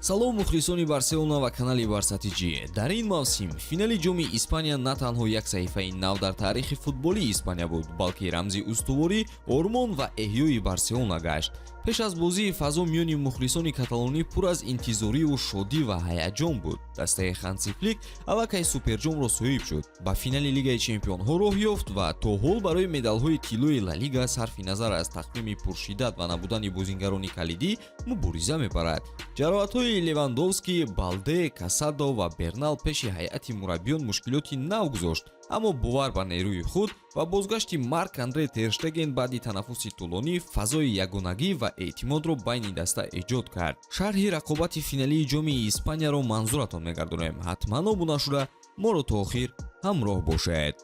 Салом, мухлисони Барселона ва канали Барса ТЖ. Дар ин мавсим финали Ҷоми Испания на танҳо як саҳифаи нав дар таърихи футболии Испания буд, балки рамзи устуворӣ, ормон ва эҳёи Барселона гашт. Пеш аз бозии фазо миёни мухлисони каталонӣ пур аз интизориву шодӣ ва ҳаяҷон буд. Дастаи Ханси Флик аллакай суперҷомро соҳиб шуд, ба финали Лигаи чемпионҳо роҳ ёфт ва то ҳол барои медалҳои тиллои Ла Лига сарфи назар аз тақвими пуршиддат ва набудани бозингарони калидӣ мубориза мебарад. Ҷароҳатҳои Левандовский, Балде, Касадо ва Бернал пеши ҳайати мураббиён мушкилоти нав гузошт, аммо бовар ба нерӯи худ ва бозгашти Марк Андре Терштеген баъди танаффуси тӯлонӣ фазои ягонагӣ ва эътимодро байни даста эҷод кард. Шарҳи рақобати финалии Ҷоми Испанияро манзуратон мегардонем. Ҳатман обуна шуда, моро то охир ҳамроҳ бошед.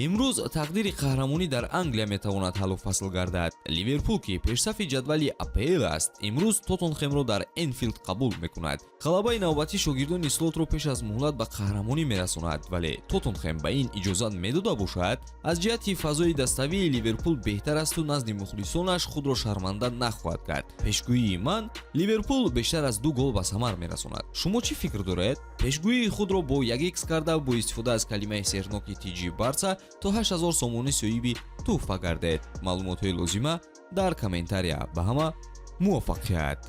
Имрӯз тақдири қаҳрамонӣ дар Англия метавонад ҳаллу фасл гардад. Ливерпул, ки пешсафи ҷадвали АПЛ аст, имрӯз Тоттенхемро дар Энфилд қабул мекунад. Ғалабаи навбатӣ шогирдони Слотро пеш аз муҳлат ба қаҳрамонӣ мерасонад, вале Тоттенхем ба ин иҷозат медода бошад? Аз ҷиҳати фазои даставии Ливерпул беҳтар асту назди мухлисонаш худро шарманда нахоҳад кард. Пешгӯии ман: Ливерпул бештар аз ду гол ба самар мерасонад. Шумо чӣ фикр доред? Пешгӯии худро бо як икс карда, бо истифода аз калимаи серноки ТЖ Барса то 8000 сомонӣ соҳиби тӯҳфа гардед. Маълумотҳои лозима дар комментария. Ба ҳама муваффақият!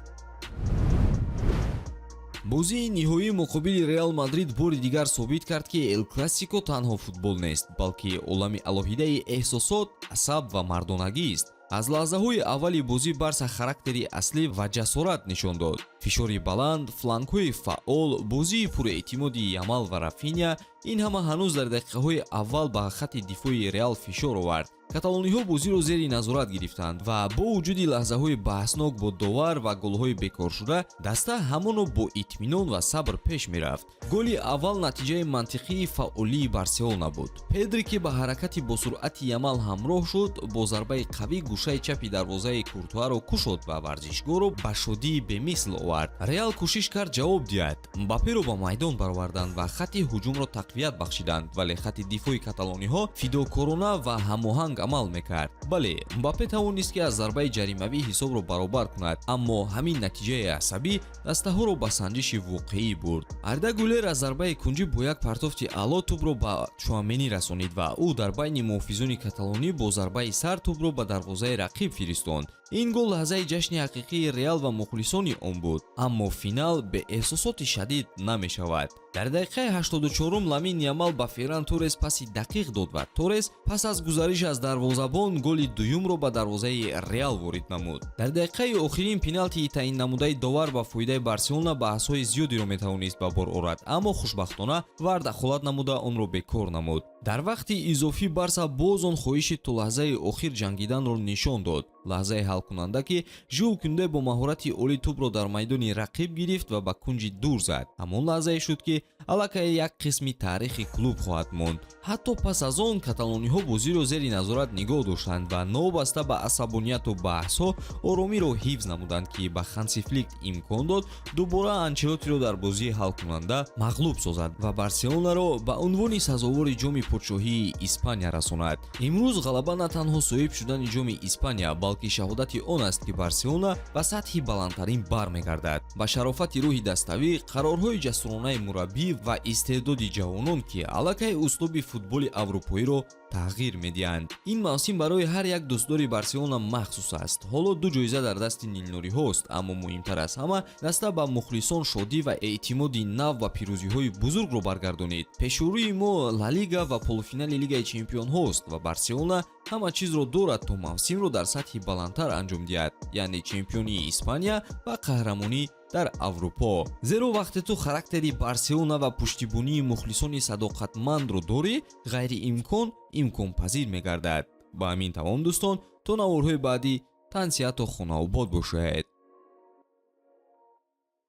Бозии ниҳоӣ муқобили Реал Мадрид бори дигар собит кард, ки Эл Классико танҳо футбол нест, балки олами алоҳидаи эҳсосот, асаб ва мардонагист. Аз лаҳзаҳои аввали бозӣ Барса характери аслӣ ва ҷасорат нишон дод. Фишори баланд, флангҳои фаъол, бозии пурэътимоди Ямал ва Рафиня — ин ҳама ҳанӯз дар дақиқаҳои аввал ба хатти дифои Реал фишор овард. Каталониҳо бозиро зери назорат гирифтанд ва бо вуҷуди лаҳзаҳои баҳснок бо довар ва голҳои бекоршуда, даста ҳамоно бо итминон ва сабр пеш мерафт. Голи аввал натиҷаи мантиқии фаъолии Барселона буд. Педри, ки ба ҳаракати босуръати Ямал ҳамроҳ шуд, бо зарбаи қавӣ гӯшаи чапи дарвозаи Куртуаро кушод ва варзишгоҳро ба шодии бемисл овард. Реал кӯшиш кард ҷавоб диҳад. Мбапперо ба майдон бароварданд ва хатти ҳуҷумро тақвият бахшиданд, вале хатти дифои каталониҳо фидокорона ва ҳамоҳанг амал мекард. Бале, Мбаппе тавонист, ки аз зарбаи ҷаримавӣ ҳисобро баробар кунад, аммо ҳамин натиҷаи асабӣ дастаҳоро ба санҷиши воқеӣ бурд. Арда Гулер аз зарбаи кунҷӣ бо як партофти аъло тӯбро ба Чуамени расонид ва ӯ дар байни муҳофизони каталонӣ бо зарбаи сар тӯбро ба дарвозаи рақиб фиристонд. Ин гол лаҳзаи ҷашни ҳақиқии Реал ва мухлисони он буд, аммо финал бе эҳсосоти шадид намешавад. Дар дақиқаи 84-ум Ламин Ямал ба Ферран Торрес паси дақиқ дод ва Торрес пас аз гузариш аз дарвозабон голи дуюмро ба дарвозаи Реал ворид намуд. Дар дақиқаи охирин пеналтии таъиннамудаи довар ба фоидаи Барселона баҳсҳои зиёдеро метавонист ба бор орад, аммо хушбахтона ВАР дахолат намуда, онро бекор намуд. Дар вақти изофӣ Барса боз он хоҳиши то лаҳзаи охир ҷангиданро нишон дод. Лаҳзаи ҳалкунанда, ки Жул Кунде бо маҳорати олӣ тӯбро дар майдони рақиб гирифт ва ба кунҷи дур зад, ҳамон лаҳзае шуд, ки аллакай як қисми таърихи клуб хоҳад монд. Ҳатто пас аз он каталониҳо бозиро зери назорат нигоҳ доштанд ва новобаста ба асабонияту баҳсҳо оромиро ҳифз намуданд, ки ба Ханси Флик имкон дод дубора Анчелотиро дар бозии ҳалкунанда мағлуб созад ва Барселонаро ба унвони сазовори Ҷоми Подшоҳии Испания расонад. Имрӯз ғалаба на танҳо соҳиб шудани Ҷоми Испания, балки шаҳодати он аст, ки Барселона ба сатҳи баландтарин бармегардад, ба шарофати рӯҳи даставӣ, қарорҳои ҷасуронаи мураббӣ ва истеъдоди ҷавонон, ки аллакай услуби футболи аврупоиро тағйир медиҳанд. Ин мавсим барои ҳар як дӯстдори Барселона махсус аст. Ҳоло ду ҷоиза дар дасти нилнуриҳост, аммо муҳимтар аз ҳама, даста ба мухлисон шодӣ ва эътимоди нав ва пирӯзиҳои бузургро баргардонид. Пешрӯи мо Ла Лига ва полуфинали Лигаи чемпионҳост ва Барселона ҳама чизро дорад, то мавсимро дар сатҳи баландтар анҷом диҳад, яъне чемпионии Испания ва қаҳрамонӣ дар Аврупо. Зеро вақте ту характери Барселона ва пуштибонии мухлисони садоқатмандро дорӣ, ғайриимкон имконпазир мегардад. Ба ҳамин тамом, дӯстон. То наворҳои баъдӣ тансиҳату хонаобод бошед.